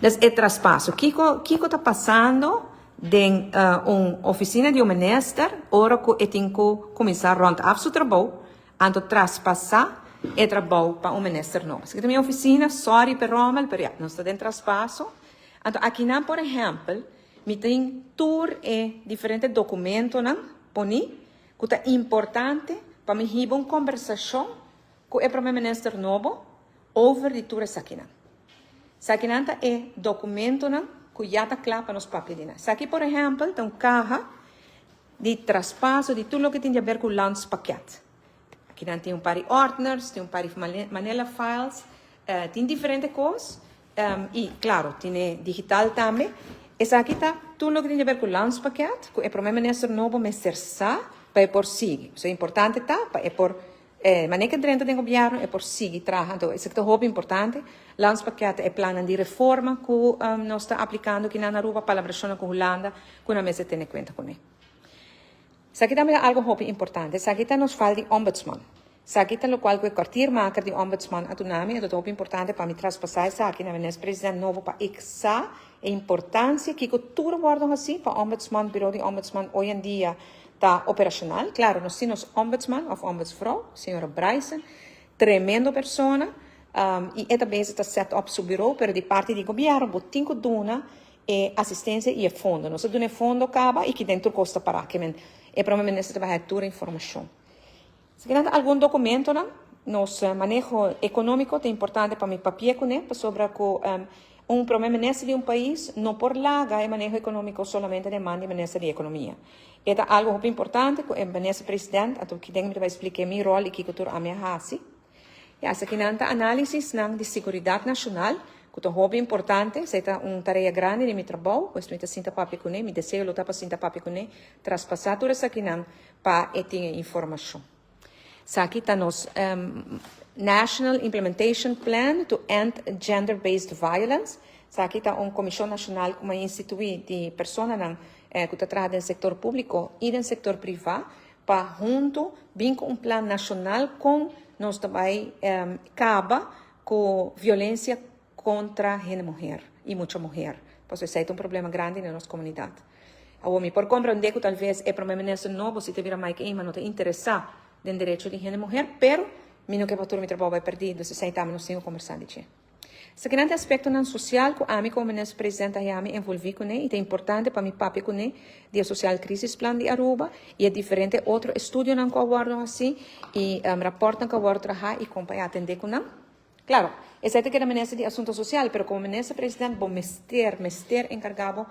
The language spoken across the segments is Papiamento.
Dus e traspaso. Kico ta pasando den un oficina di un minister ora cu e tin cu cuminsa rond af su trabou, anto traspasa e trabou pa un minister nobo? Esaki ta mi oficina, sorry pe rommel, pero ja, nos ta den traspaso. Anto akinan, por ehempel, mi tin tur e diferente documentonan poni cu ta importante pa mi hiba un conversacion cu e prome minister nobo over di tur esakinan. Esakinan ta e documentonan cu ya ta cla pa nos papia di nan. Esaki, por ehempel, ta un caha di traspaso di tur loke tin di haber cu landspakket. Akinan tin un par di ordners, tin un par di manila files, tin diferente cos y, claro, tin digital tambe. Esaki ta tur loke tin di haber cu landspakket, cu e prome minister nobo mester sa pa e por sigui. So importante ta pa e por manera cu drenta den gobierno e por sigui traha. Anto esaki ta hopi importante. Landspakket, e plannan di reforma cu nos ta aplicando aki na Aruba, palabracion cu Hulanda, cu nan mester tene cuenta cu ne. Esaki tambe ta algo hopi importante. Esaki ta nos file di ombudsman. Esaki ta locual cu e kwartiermaker di ombudsman a duna mi. Ta hopi importante pa mi traspasa esaki na minister president nobo pa e sa e importancia kico tur wordo haci pa ombudsman, bureau di ombudsman hoy en dia ta operacional. Claro, nos tin nos ombudsman of ombudsvrouw, señora Bryson, tremendo persona, y e tambe ta set up su bureau, pero di parti di gobierno bo tin cu duna e asistencia y e fondo. Nos a duna e fondo caba y aki den tur cos ta para. Kemen e prome minister ta bay tur informacion. Esaki algun documentonan. Nos maneho economico ta importante pa mi papia cu ne, pasobra cu un prome minister di un pais no por laga e maneho economico solamente den man di minister di economia. E ta algo hopi importante cu e minister president, anto aki den mi ta bay explica mi rol y kico tur ami a haci. Ja, esakinan ta analisisnan di seguridad nacional, cu ta hopi importante. Esey ta un tarea grandi di mi trabou, pues mi ta sinta papia cu ne, mi deseo lo ta pa sinta papia cu ne, traspasa tur esakinan pa e tin informacion. Esaki ta nos National Implementation Plan to End Gender-Based Violence. Esaki ta un comision nacional cu a institui di personanan cu ta traha den sector publico y den sector priva pa hunto bin cu un plan nacional con nos ta bay caba cu violencia contra hende muher y mucha muher. Pasobra esey ta un problema grandi den nos comunidad. Awor mi por comprende cu talves e prome minister nobo, si ta bira Mike Eman, no ta interesa den derecho di hende muher, pero mi no kier pa tur mi trabou bay perdi, entonces esey tambe nos tin cu conversa di dje. Esakinan ta aspectonan social cu ami como minister president a yami envolvi cu ne y ta importante pa mi papia cu ne di e Social Crisis Plan di Aruba y e diferente otro estudionan cu a wordo haci y rapportnan cu a wordo traha y con pa e atende cu nan. Claro, esey ta keda minister di Asunto Social, pero como minister president bo mester encarga bo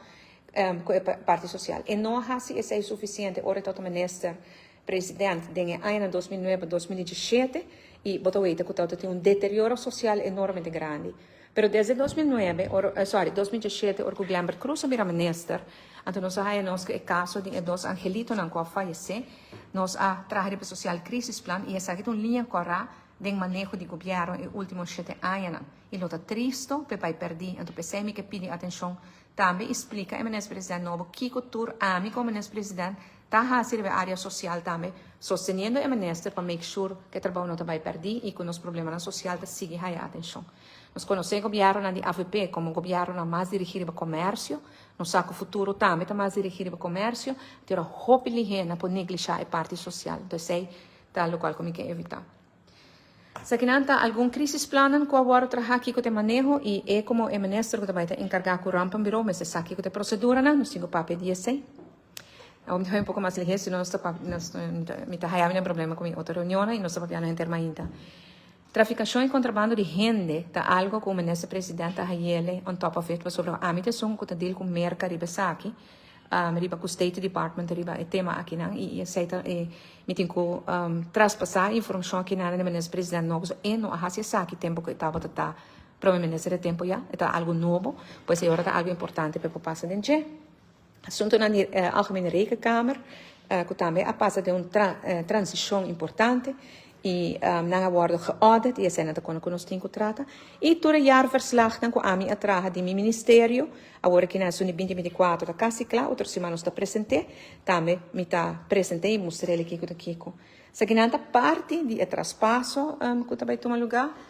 cu e parti social. E no a haci esey suficiente ora e tabata minister president den e añanan 2009, 2017 y bo ta weta cu tabata tin un deterioro social enormemente grandi. Pero desde 2009, or, sorry, 2017, ora cu Glenbert Croes a bira minister, anto nos a haya nos cu e caso di e dos angelitonan cu a fallece, nos a traha riba Social Crisis Plan y esaki ta un liña cora den maneho di gobierno e ultimo 7 añanan. Y lo ta tristo pe bay perdi, anto pesey mi ke pidi atencion tambe y explica e minister president nobo kico tur ami como minister president ta haci riba area social tambe, sosteniendo e minister pa make sure cu e trabou no ta bay perdi y cu nos problemanan social ta sigui haya atencion. Nos conoce gobiernonan di AVP como gobiernonan mas dirigi riba comercio, nos sa cu futuro tambe ta mas dirigi riba comercio, pero hopi lihe nan por neglisha e parti social. Anto esey ta locual cu mi ke evita. Esakinan ta algun crisisplannen cu a wordo traha aki cu te maneho y e como e minister cu ta bay ta encarga cu rampenbureau mester sa kico te proceduranan, nos tin cu papia di esey. Awor mi ta un poco mas lihe, si no nos ta nos mi ta haya mi problema cu mi otro reunionnan y nos ta papiando henter mainta. Traficacion y contrabando di hende ta algo cu minister president ta hayele on top of it, pasobra ami ta esun cu ta deal cu Merca riba esaki, riba cu State Department riba e tema akinan y esey ta e mi tin cu traspasa informacion akinan na minister president nobo, so e no a haci esaki tempo cu e tabata ta prome minister e tempo ya, e ta algo nobo, pues e ora ta algo importante pa e por pasa den dje. Asuntonan di Algemene Rekenkamer, cu tambe a pasa den un transicion importante y nan a wordo geaudit y esey ta con cu nos tin cu trata. Y tur e jaarverslagnan cu ami a traha di mi ministerio, awor aki na esun di 2024 ta casi cla, otro siman nos ta presente, tambe mi ta presente y mustra kico ta kico. Esakinan ta parti di e traspaso cu ta bay tuma lugar.